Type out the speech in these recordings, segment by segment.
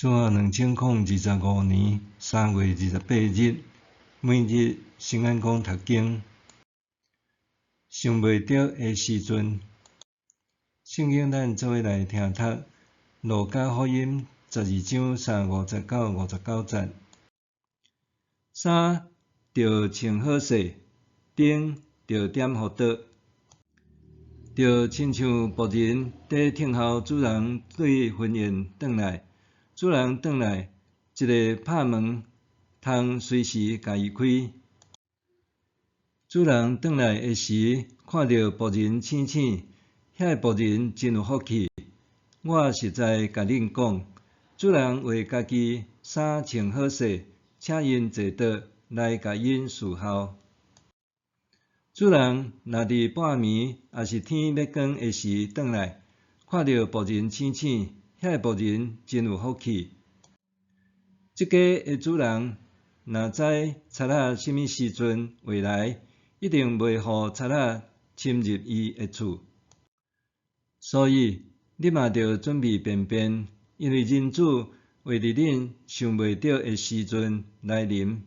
主後2025年3月28日，每日聖安講讀經，想袂著的時陣，聖經咱做伙來聽讀路加福音12章35節到59節。衫著穿好勢，燈著點予桌，就親像僕人佇等候主人對婚宴轉來。主人轉來，一下拍門，通隨時共伊開。主人轉來的時，看著僕人醒醒，遐个僕人真有福氣。我實在共恁講，主人會家己衫穿好勢，請𪜶坐桌來共𪜶伺候。主人若佇半暝，抑是天欲光的時轉來，看著僕人醒醒，遐个僕人真有福氣。這家的主人若知賊仔啥物時陣會來，一定袂予賊仔侵入伊的厝。所以，恁嘛著準備便便，因為人子會佇恁想袂著的時陣來臨。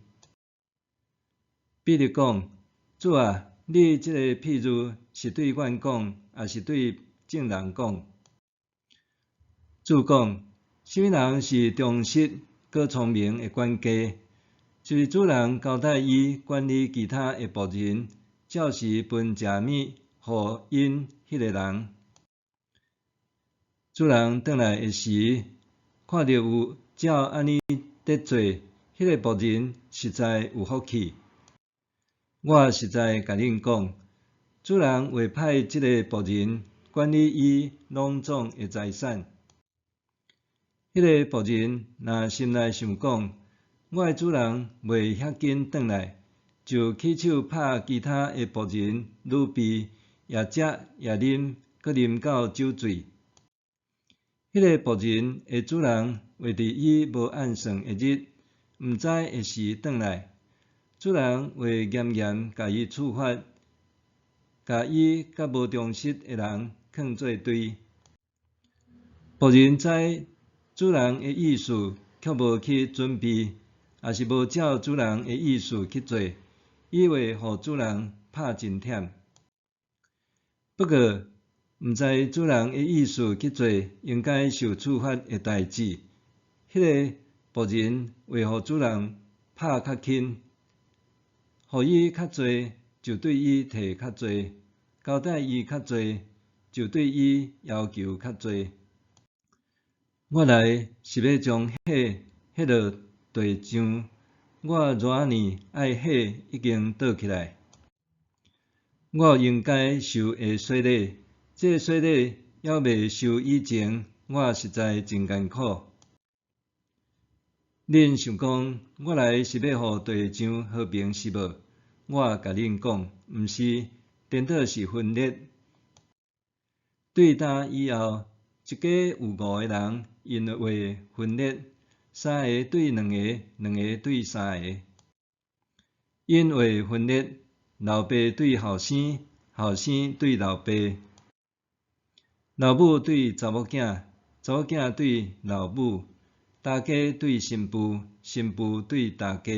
彼得講：主啊，你這個譬喻是對阮講，抑是對眾人講？主講：啥物人是忠實閣聰明的管家？就是主人交代伊管理其他的僕人，照時分食物予𪜶彼个人。主人轉來的時，看著有照按呢佇做，彼个僕人實在有福氣。我實在共恁講，主人會派這个僕人管理伊攏總的財產。彼个僕人若心內想講，我的主人袂遐緊轉來，就起手拍其他的僕人女婢，也食也啉，閣啉到酒醉。彼个僕人的主人會佇伊無按算的日，毋知的時轉來，主人會嚴嚴共伊處罰，共伊佮無忠實的人囥做堆。僕人知主人的意思，卻無去準備，抑是無照主人的意思去做，伊會予主人拍真忝。不過，毋知主人的意思去做應該受處罰的代誌，彼个僕人會予主人拍較輕，予伊較濟，就對伊提較濟；交代伊較濟，就對伊要求較濟。我來是欲將火彼落地上，我偌爾愛火已經倒起來。我應該受的洗禮，這洗禮猶未受以前，我實在真艱苦。恁想講，我來是欲予地上和平是無？我共恁講，毋是，顛倒是分裂。對今以後，一家有五个人，𪜶會分裂，三个對兩个，兩个對三个。𪜶會分裂，老爸對後生，後生對老爸，老母對查某囝，查某囝對老母，大家對新婦，新婦對大家。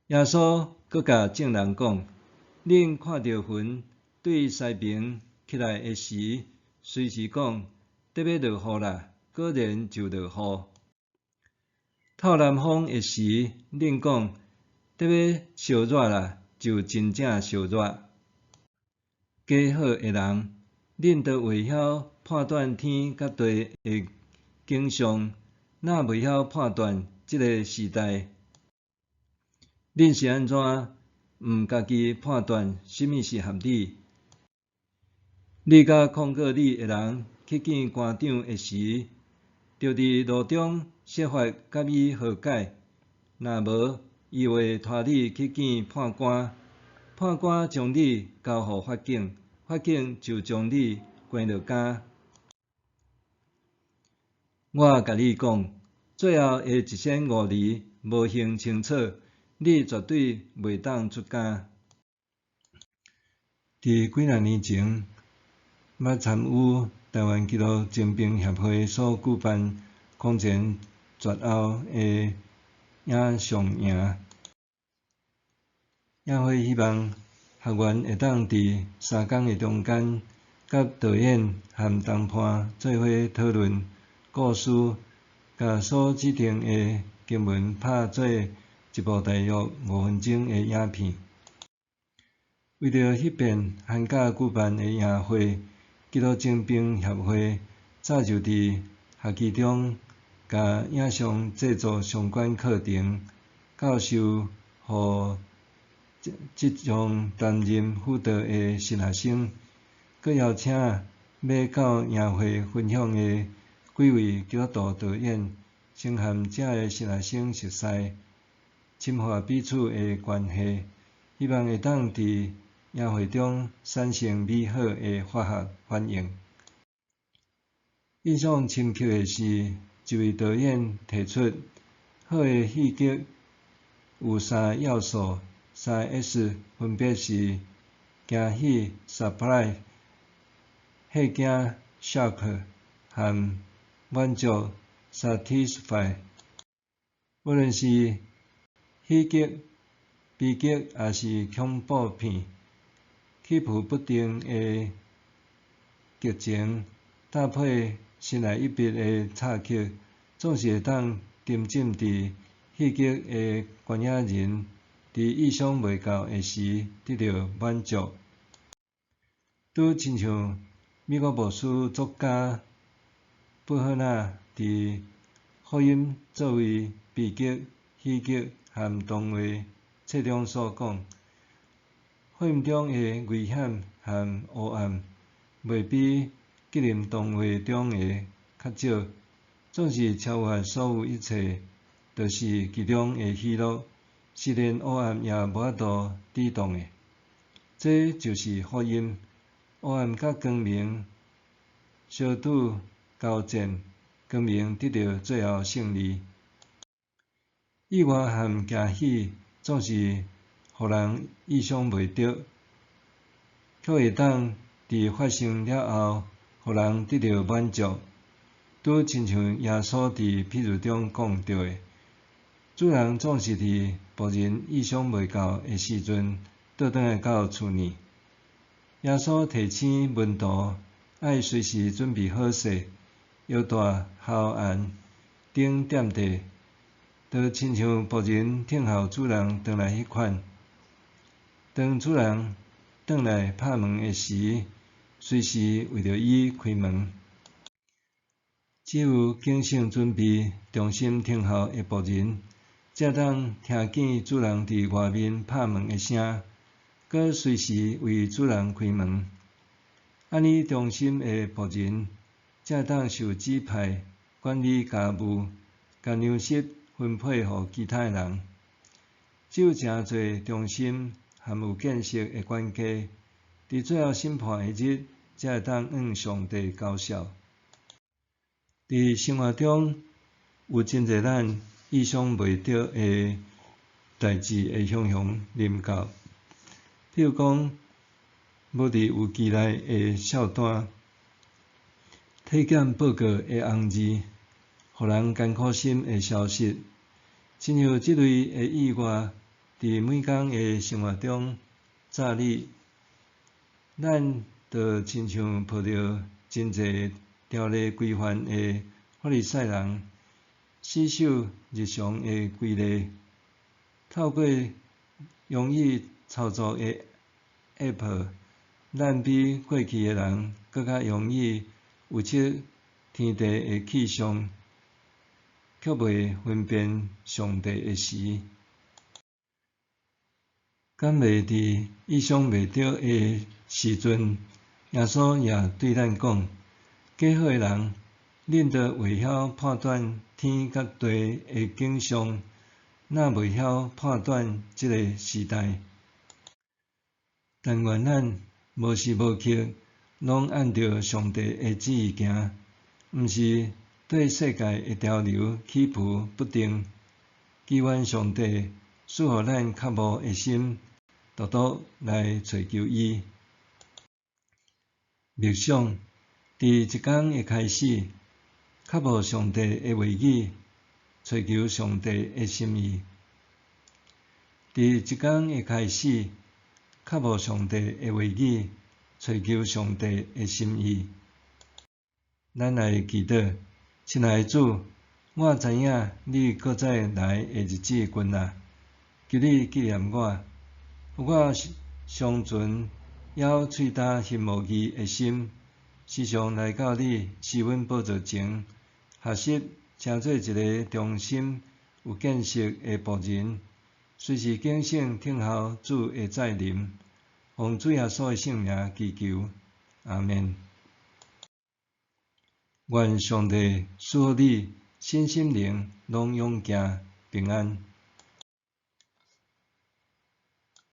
耶穌閣共眾人講：恁看著雲對西爿起來的時，隨時講，得欲落雨啦，果然就落雨。透南風的時，恁講，得欲燒熱啦，就真正燒熱。假好的人，恁都會曉判斷天佮地的景象，哪袂曉判斷這个時代？恁是按怎毋家己判斷啥物是合理？你佮控告你的人去見官長的時，著佇路中設法佮伊和解，若無，伊會拖你去見判官，判官將你交予法警，法警就將你關落監。我共你講，最後的一仙五厘無還清楚，你絕對袂當出監。佇幾若年前，捌參與台灣基督精兵協會所舉辦空前絕後的影像營。營會希望學員會當佇3工的中間，佮導演和同伴做伙討論故事，共所指定的經文拍做一部大約5分鐘的影片。為著彼遍寒假舉辦的營會，基督精兵協會早就佇學期中，共影像製作相關課程教授予即將擔任輔導的神學生，閣邀請欲到營會分享的幾位基督徒導演，先和遮的神學生熟似，深化彼此的關係，希望會當佇營會中產生美好的化學反應。印象深刻的是，一位導演提出，好的戲劇有三個要素，三個 S 分別是驚喜（surprise）、嚇驚（shock）和滿足（satisfy）。無論是喜劇、悲劇，抑是恐怖片，起伏不定的劇情，搭配神來一筆的插曲，總是會當沉浸佇戲劇的觀影人，佇意想袂到的時得著滿足。拄親像美國牧師作家布赫納佇《福音作為悲劇、喜劇和童話》冊中所講，福音中的危險和黑暗，袂比格林童話中的較少，總是超越所有一切，就是其中的喜樂，是連黑暗也無法度抵擋的。這就是福音，黑暗佮光明相拄交戰，光明得著最後勝利。意外和驚喜總是予人意想袂著，卻會當佇發生了後，予人得著滿足。拄親像耶穌佇譬喻中講著的，主人總是佇僕人意想袂到的時陣，倒轉來到厝內。耶穌提醒門徒，愛隨時準備好勢，腰帶鱟頷燈點著，就親像僕人等候主人轉來彼款。當主人轉來拍門的時，隨時為著伊開門。只有謹慎準備、忠心等候的僕人，才當聽見主人佇外面拍門的聲，閣隨時為主人開門。按呢忠心的僕人，才當受指派管理家務，共糧食分配予其他的人。只有誠濟忠心和有見識的管家，佇最後審判的日，才會當向上帝交賬。佇生活中，有真濟咱意想袂著的代誌會雄雄臨到。譬如講，無佇有期內的數單、體檢報告的紅字、予人艱苦心的消息，親像這類的意外，佇每工的生活中乍臨，咱就親像抱著真濟條例規範的法利賽人，死守日常的規例，透過容易操作的 App，咱比過去的人閣較容易預測天地的氣象，卻袂分辨上帝的時。敢袂佇意想袂著的時陣，耶穌也對咱講：假好的人，恁都會曉判斷天佮地的景象，哪袂曉判斷這个時代？但願咱無時無刻攏按著上帝的旨意行，毋是對世界的潮流起伏不定。祈願上帝賜予咱渴慕的心，獨獨來揣求伊。默想，佇一工的開始，渴慕上帝的話語，揣求上帝的心意。佇一工的開始，渴慕上帝的話語，揣求上帝的心意。咱來祈禱，親愛的主，我知影你閣再來的日子近啊，求你紀念我，予我常存枵喙焦心無義的心，時常來到你施恩寶座前，學習成做一个忠心有見識的僕人，隨時警醒等候主的再臨。奉主耶穌的聖名祈求，阿們。願上帝賜予你身心靈攏勇健平安。